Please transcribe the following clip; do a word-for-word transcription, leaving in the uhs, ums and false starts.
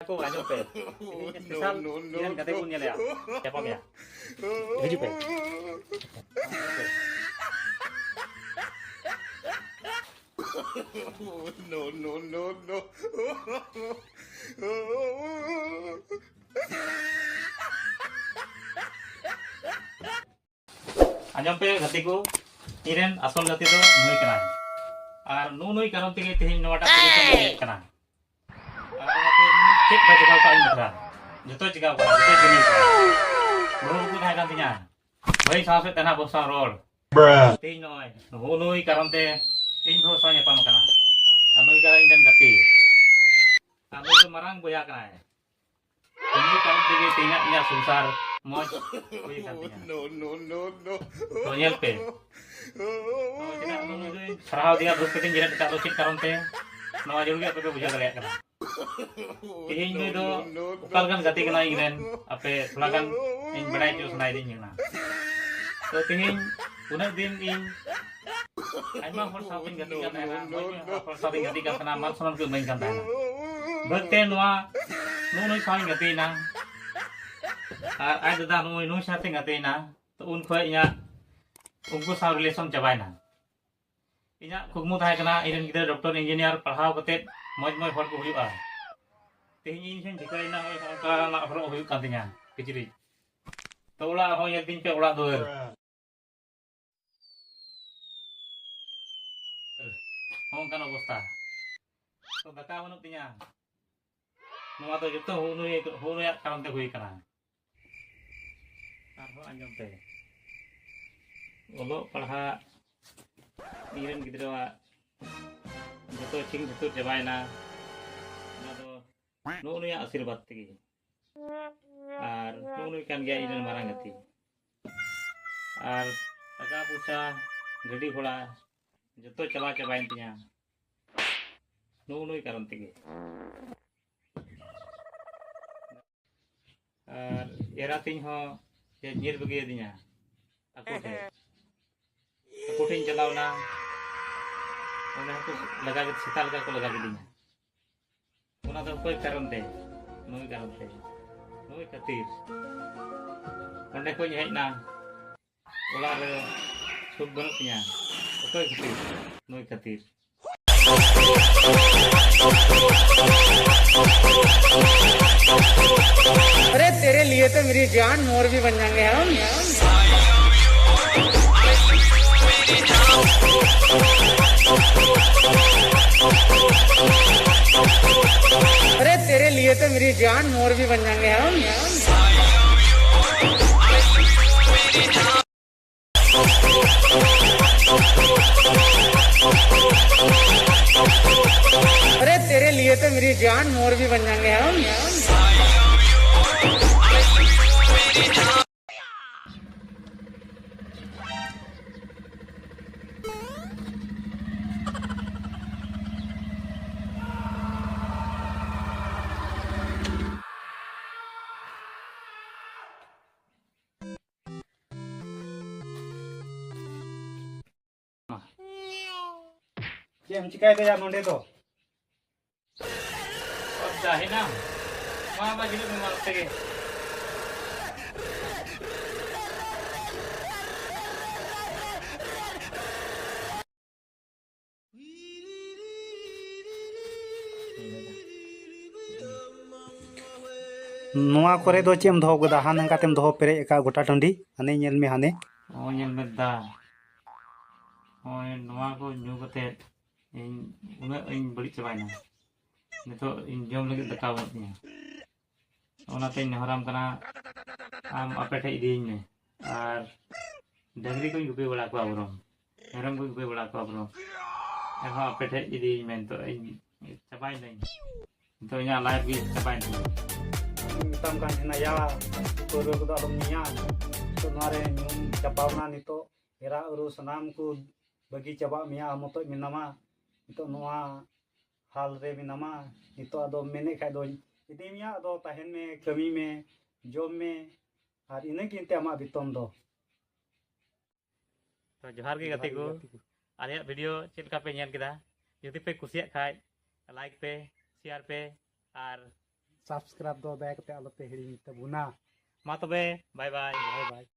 ᱠᱚ ᱟᱸᱡᱚᱢ ᱯᱮ᱾ ᱛᱮᱦᱮᱧ special ᱤᱧ ᱨᱮᱱ ᱜᱟᱛᱮ ᱠᱚ ᱧᱮᱞᱮᱭᱟ᱾ ᱧᱟᱯᱟᱢ ᱭᱟ᱾ ᱦᱤᱡᱩᱜ ᱯᱮ᱾ No, no, no, no. ᱟᱸᱡᱚᱢ ᱯᱮ ᱜᱟᱛᱮ ᱠᱚ, ᱤᱧ ᱨᱮᱱ ᱟᱥᱚᱞ ᱜᱟᱛᱮ ᱫᱚ ᱱᱩᱭ ᱠᱟᱱᱟᱭ᱾ ᱟᱨ ᱱᱩᱜᱼᱩ ᱱᱩᱭ ᱠᱟᱨᱚᱱ ᱛᱮᱜᱮ ᱛᱮᱦᱮᱧ ᱱᱚᱣᱟᱴᱟᱜ position ᱨᱮ ᱦᱮᱡ ᱠᱟᱱᱟ᱾ ᱟᱨ ᱚᱱᱟᱛᱮ ᱪᱮᱫ ᱵᱟᱭ ᱪᱮᱠᱟᱣ ᱠᱟᱜ ᱤᱧ ᱵᱟᱠᱷᱨᱟ? ᱡᱚᱛᱚᱭ ᱪᱮᱠᱟᱣ ᱠᱟᱜᱼᱟ, ᱡᱚᱛᱚᱭ ᱠᱟᱹᱢᱤ ᱠᱟᱜᱼᱟ᱾ ᱵᱟᱹᱦᱩ ᱠᱚ ᱛᱟᱦᱮᱸ ᱠᱟᱱ ᱛᱤᱧᱟ, ᱵᱷᱟᱹᱭ ᱥᱟᱶ ᱥᱮᱫ ᱛᱟᱦᱮᱱᱟ ᱵᱚᱨᱥᱟ ᱨᱚᱲ᱾ ᱛᱮᱦᱮᱧ ᱱᱚᱜᱼᱚᱭ ᱱᱩᱜᱼᱩ ᱱᱩᱭ ᱠᱟᱨᱚᱱ ᱛᱮ ᱤᱧ ᱵᱟᱹᱦᱩ ᱥᱟᱶ ᱧᱟᱯᱟᱢ ᱠᱟᱱᱟ᱾ ᱟᱨ ᱱᱩᱭ ᱠᱟᱱᱟᱭ ᱤᱧ ᱨᱮᱱ ᱜᱟᱛᱮ᱾ ᱟᱨ ᱱᱩᱭ ᱫᱚ ᱢᱟᱨᱟᱝ ᱵᱚᱭᱦᱟ ᱠᱟᱱᱟᱭ᱾ ᱩᱱᱤ ᱠᱟᱨᱚᱱ ᱛᱮᱜᱮ ᱛᱮᱦᱮᱧᱟᱜ ᱤᱧᱟᱹᱜ ᱥᱚᱝᱥᱟᱨ ᱢᱚᱡᱽ ᱦᱩᱭ ᱟᱠᱟᱱ ᱛᱤᱧᱟ᱾ No, no, no, no. ᱛᱚ ᱧᱮᱞ ᱯᱮ᱾ ᱱᱚᱣᱟ ᱪᱮᱫᱟᱜ ᱱᱩᱱᱟᱹᱜ ᱤᱧ ᱥᱟᱨᱦᱟᱣ ᱫᱮᱭᱟ, ᱵᱟᱹᱫᱽ ᱠᱟᱹᱴᱤᱧ ᱡᱮᱨᱮᱫ ᱟᱠᱟᱫ ᱫᱚ ᱪᱮᱫ ᱠᱟᱨᱚᱱ ᱛᱮ? ᱱᱚᱣᱟ ᱡᱟᱹᱨᱩᱲ ᱜᱮ ᱟᱯᱮ ᱯᱮ ᱵᱩᱡᱷᱟᱹᱣ ᱫᱟᱲᱮᱭᱟᱜ ᱠᱟᱱᱟ᱾ ᱛᱮᱦᱮᱧ ᱱᱩᱭ ᱫᱚ ᱚᱠᱟ ᱞᱮᱠᱟᱱ ᱜᱟᱛᱮ ᱠᱟᱱᱟᱭ ᱤᱧ ᱨᱮᱱ, ᱟᱯᱮ ᱛᱷᱚᱲᱟ ᱜᱟᱱ ᱤᱧ ᱵᱟᱲᱟᱭ ᱦᱚᱪᱚ ᱥᱟᱱᱟᱭᱮᱫᱤᱧ ᱠᱟᱱᱟ᱾ ᱛᱚ ᱛᱮᱦᱮᱧ ᱩᱱᱟᱹᱜ ᱫᱤᱱ ᱤᱧ ᱟᱭᱢᱟ ᱦᱚᱲ ᱥᱟᱶᱛᱮᱧ ᱜᱟᱛᱮᱜ ᱠᱟᱱ ᱛᱟᱦᱮᱱᱟ, ᱢᱚᱡᱽ ᱢᱚᱡᱽ ᱦᱚᱲ ᱥᱟᱶᱛᱮᱧ ᱜᱟᱛᱮᱜ ᱠᱟᱱ ᱛᱟᱦᱮᱱᱟ, ᱢᱟᱱ ᱥᱚᱱᱢᱟᱱ ᱠᱚ ᱮᱢᱟᱹᱧ ᱠᱟᱱ ᱛᱟᱦᱮᱱᱟ᱾ ᱵᱟᱹᱫᱽ ᱛᱮ ᱱᱚᱣᱟ ᱱᱩᱜᱼᱩ ᱱᱩᱭ ᱥᱟᱶᱤᱧ ᱜᱟᱛᱮᱭᱮᱱᱟ, ᱟᱨ ᱟᱡ ᱫᱟᱫᱟ ᱱᱩᱜᱼᱩᱭ ᱱᱩᱭ ᱥᱟᱶᱛᱮᱧ ᱜᱟᱛᱮᱭᱮᱱᱟ᱾ ᱛᱚ ᱩᱱ ᱠᱷᱚᱱ ᱤᱧᱟᱹᱜ ᱩᱱᱠᱩ ᱥᱟᱶ relation ᱪᱟᱵᱟᱭᱮᱱᱟ᱾ ᱤᱧᱟᱹᱜ ᱠᱩᱠᱢᱩ ᱛᱟᱦᱮᱸ ᱠᱟᱱᱟ ᱤᱧ ᱨᱮᱱ ᱜᱤᱫᱽᱨᱟᱹ ᱰᱚᱠᱴᱚᱨ ᱤᱧᱡᱤᱱᱤᱭᱟᱨ ᱯᱟᱲᱦᱟᱣ ᱠᱟᱛᱮᱫ ᱢᱚᱡᱽ ᱢᱚᱡᱽ ᱦᱚᱲ ᱠᱚ ᱦᱩᱭᱩᱜᱼᱟ᱾ ᱛᱮᱦᱮᱧ ᱤᱧ ᱦᱚᱸᱧ ᱴᱷᱤᱠᱟᱹᱭᱮᱱᱟ, ᱱᱚᱜᱼᱚᱭ ᱱᱚᱝᱠᱟᱱᱟᱜ ᱦᱚᱨᱚᱜ ᱦᱩᱭᱩᱜ ᱠᱟᱱ ᱛᱤᱧᱟ ᱠᱤᱪᱨᱤᱡ᱾ ᱛᱚ ᱚᱲᱟᱜ ᱦᱚᱸ ᱧᱮᱞ ᱛᱤᱧ ᱯᱮ, ᱚᱲᱟᱜ ᱫᱩᱣᱟᱹᱨ᱾ ᱦᱚᱸ ᱚᱱᱠᱟᱱ ᱚᱵᱚᱥᱛᱟ᱾ ᱛᱚ ᱫᱟᱠᱟ ᱵᱟᱹᱱᱩᱜ ᱛᱤᱧᱟ᱾ ᱱᱚᱣᱟ ᱫᱚ ᱡᱚᱛᱚ ᱦᱩᱜ ᱱᱩᱭ, ᱦᱩᱜ ᱱᱩᱭᱟᱜ ᱠᱟᱨᱚᱱ ᱛᱮ ᱦᱩᱭ ᱠᱟᱱᱟ᱾ ᱟᱨᱦᱚᱸ ᱟᱸᱡᱚᱢ ᱯᱮ, ᱚᱞᱚᱜ ᱯᱟᱲᱦᱟᱜ ᱤᱧ ᱨᱮᱱ ᱜᱤᱫᱽᱨᱟᱹᱣᱟᱜ ᱡᱚᱛᱚ ᱪᱷᱤᱝ ᱪᱷᱟᱹᱛᱩᱨ ᱪᱟᱵᱟᱭᱮᱱᱟ᱾ ᱚᱱᱟ ᱫᱚ ᱱᱩᱜᱼᱩ ᱱᱩᱭᱟᱜ ᱟᱥᱤᱨᱵᱟᱫᱽ ᱛᱮᱜᱮ᱾ ᱟᱨ ᱱᱩᱜᱼᱩ ᱱᱩᱭ ᱠᱟᱱ ᱜᱮᱭᱟ ᱤᱧ ᱨᱮᱱ ᱢᱟᱨᱟᱝ ᱜᱟᱛᱮ᱾ ᱟᱨ ᱴᱟᱠᱟ ᱯᱚᱭᱥᱟ, ᱜᱟᱹᱰᱤ ᱜᱷᱚᱲᱟ ᱡᱚᱛᱚ ᱪᱟᱵᱟ ᱪᱟᱵᱟᱭᱮᱱ ᱛᱤᱧᱟ ᱱᱩᱜᱼᱩ ᱱᱩᱭ ᱠᱟᱨᱚᱱ ᱛᱮᱜᱮ᱾ ᱟᱨ ᱮᱨᱟ ᱛᱤᱧ ᱦᱚᱸ ᱡᱮ ᱧᱤᱨ ᱵᱟᱹᱜᱤᱭᱟᱹᱫᱤᱧᱟ ᱟᱠᱚ ᱴᱷᱮᱱ᱾ ᱟᱠᱚ ᱴᱷᱮᱱ ᱤᱧ ᱪᱟᱞᱟᱣ ᱮᱱᱟ, ᱚᱸᱰᱮ ᱦᱚᱸᱠᱚ ᱞᱟᱜᱟ ᱠᱮᱫ, ᱥᱮᱛᱟ ᱞᱮᱠᱟ ᱠᱚ ᱞᱟᱜᱟ ᱠᱤᱫᱤᱧᱟ᱾ ᱚᱱᱟ ᱫᱚ ᱚᱠᱚᱭ ᱠᱟᱨᱚᱱ ᱛᱮ? ᱱᱩᱭ ᱠᱟᱨᱚᱱ ᱛᱮ, ᱱᱩᱭ ᱠᱷᱟᱹᱛᱤᱨ ᱚᱸᱰᱮ ᱠᱷᱚᱱ ᱦᱮᱡ ᱮᱱᱟ᱾ ᱚᱲᱟᱜ ᱨᱮ ᱥᱩᱠ ᱵᱟᱹᱱᱩᱜ ᱛᱤᱧᱟ᱾ ᱚᱠᱚᱭ ᱠᱷᱟᱹᱛᱤᱨ? ᱱᱩᱭ ᱠᱷᱟᱹᱛᱤᱨ᱾ अरे तेरे लिए तो मेरी जान मोर भी बन जाएंगे हम। अरे तेरे लिए तो मेरी जान मोर भी बन जाएंगे हम। अरे तेरे लिए तो मेरी जान मोर भी बन जाएंगे हम। ᱪᱮᱫ ᱮᱢ ᱪᱤᱠᱟᱹᱭᱮᱫᱟ ᱭᱟ ᱱᱚᱸᱰᱮ ᱫᱚ? ᱚ, ᱡᱟᱦᱮᱱᱟ᱾ ᱢᱟ, ᱢᱟ, ᱦᱤᱡᱩᱜ ᱢᱮ, ᱢᱟ, ᱱᱚᱛᱮ ᱜᱮ᱾ ᱱᱚᱣᱟ ᱠᱚᱨᱮ ᱫᱚ ᱪᱮᱫ ᱮᱢ ᱫᱚᱦᱚ ᱠᱟᱫᱟ? ᱦᱟᱱᱮ ᱦᱟᱱᱠᱟᱛᱮᱢ ᱫᱚᱦᱚ ᱯᱮᱨᱮᱡ ᱟᱠᱟᱫ ᱜᱚᱴᱟ ᱴᱟᱺᱰᱤ᱾ ᱦᱟᱱᱮ ᱧᱮᱞ ᱢᱮ, ᱦᱟᱱᱮ᱾ ᱚ, ᱧᱮᱞ ᱢᱮ ᱫᱟ᱾ ᱱᱚᱜᱼᱚᱭ ᱱᱚᱣᱟ ᱠᱚ ᱧᱩ ᱠᱟᱛᱮᱫ ᱤᱧ ᱩᱱᱟᱹᱜ ᱤᱧ ᱵᱟᱹᱲᱤᱡ ᱪᱟᱵᱟᱭᱮᱱᱟ᱾ ᱱᱤᱛᱚᱜ ᱤᱧ ᱡᱚᱢ ᱞᱟᱹᱜᱤᱫ ᱫᱟᱠᱟ ᱵᱟᱹᱱᱩᱜ ᱛᱤᱧᱟ᱾ ᱚᱱᱟᱛᱮᱧ ᱱᱮᱦᱚᱨᱟᱢ ᱠᱟᱱᱟ, ᱟᱢ ᱟᱯᱮ ᱴᱷᱮᱡ ᱤᱫᱤᱭᱤᱧ ᱢᱮ᱾ ᱟᱨ ᱰᱟᱹᱝᱨᱤ ᱠᱚᱧ ᱜᱩᱯᱤ ᱵᱟᱲᱟ ᱠᱚᱣᱟ ᱵᱚᱨᱚᱝ, ᱢᱮᱨᱚᱢ ᱠᱚᱧ ᱜᱩᱯᱤ ᱵᱟᱲᱟ ᱠᱚᱣᱟ ᱵᱚᱨᱚᱝ᱾ ᱮᱱᱦᱚᱸ ᱟᱯᱮ ᱴᱷᱮᱡ ᱤᱫᱤᱭᱤᱧ ᱢᱮ, ᱱᱤᱛᱚᱜ ᱤᱧ ᱪᱟᱵᱟᱭᱮᱱᱟᱹᱧ᱾ ᱱᱤᱛᱚᱜ ᱤᱧᱟᱹᱜ life ᱜᱮ ᱪᱟᱵᱟᱭᱮᱱ ᱛᱤᱧᱟ᱾ ᱤᱧ ᱢᱮᱛᱟᱢ ᱠᱟᱱ ᱛᱟᱦᱮᱱᱟ, ᱭᱟ, ᱯᱟᱹᱣᱨᱟᱹ ᱠᱚᱫᱚ ᱟᱞᱚᱢ ᱧᱩᱭᱟ᱾ ᱱᱤᱛᱚᱜ ᱱᱚᱣᱟ ᱨᱮ ᱧᱩᱢ ᱪᱟᱯᱟᱣᱱᱟ, ᱱᱤᱛᱚᱜ ᱮᱨᱟ ᱩᱨᱩ ᱥᱟᱱᱟᱢ ᱠᱚ ᱵᱟᱹᱜᱤ ᱪᱟᱵᱟᱜ ᱢᱮᱭᱟ, ᱟᱢ ᱢᱚᱛᱚᱡ ᱢᱮᱱᱟᱢᱟ᱾ ᱱᱤᱛᱚᱜ ᱱᱚᱣᱟ ᱦᱟᱞ ᱨᱮ ᱢᱮᱱᱟᱢᱟ᱾ ᱱᱤᱛᱚᱜ ᱟᱫᱚ ᱢᱮᱱᱮᱫ ᱠᱷᱟᱡ ᱫᱚᱧ ᱤᱫᱤ ᱢᱮᱭᱟ, ᱟᱫᱚ ᱛᱟᱦᱮᱱ ᱢᱮ, ᱠᱟᱹᱢᱤ ᱢᱮ, ᱡᱚᱢ ᱢᱮ, ᱟᱨ ᱤᱱᱟᱹᱜᱮ ᱮᱱᱛᱮ ᱟᱢᱟᱜ ᱵᱮᱛᱚᱱ ᱫᱚ᱾ ᱛᱚ ᱡᱚᱦᱟᱨ ᱜᱮ ᱜᱟᱛᱮ ᱡᱚᱦᱟᱨ ᱜᱮ ᱠᱚ᱾ ᱜᱟᱛᱮ ᱠᱚ᱾ ᱟᱞᱮᱭᱟᱜ video ᱪᱮᱫ ᱞᱮᱠᱟ ᱯᱮ ᱧᱮᱞ ᱠᱮᱫᱟ? ᱡᱩᱫᱤ ᱯᱮ ᱠᱩᱥᱤᱭᱟᱜ ᱠᱷᱟᱡ like ᱯᱮ, share ᱯᱮ ᱟᱨ subscribe ᱫᱚ ᱫᱟᱭᱟ ᱠᱟᱛᱮ ᱟᱞᱚᱯᱮ ᱦᱤᱲᱤᱧ ᱛᱟᱵᱚᱱᱟ᱾ ᱢᱟ ᱛᱚᱵᱮ, bye bye. Bye bye.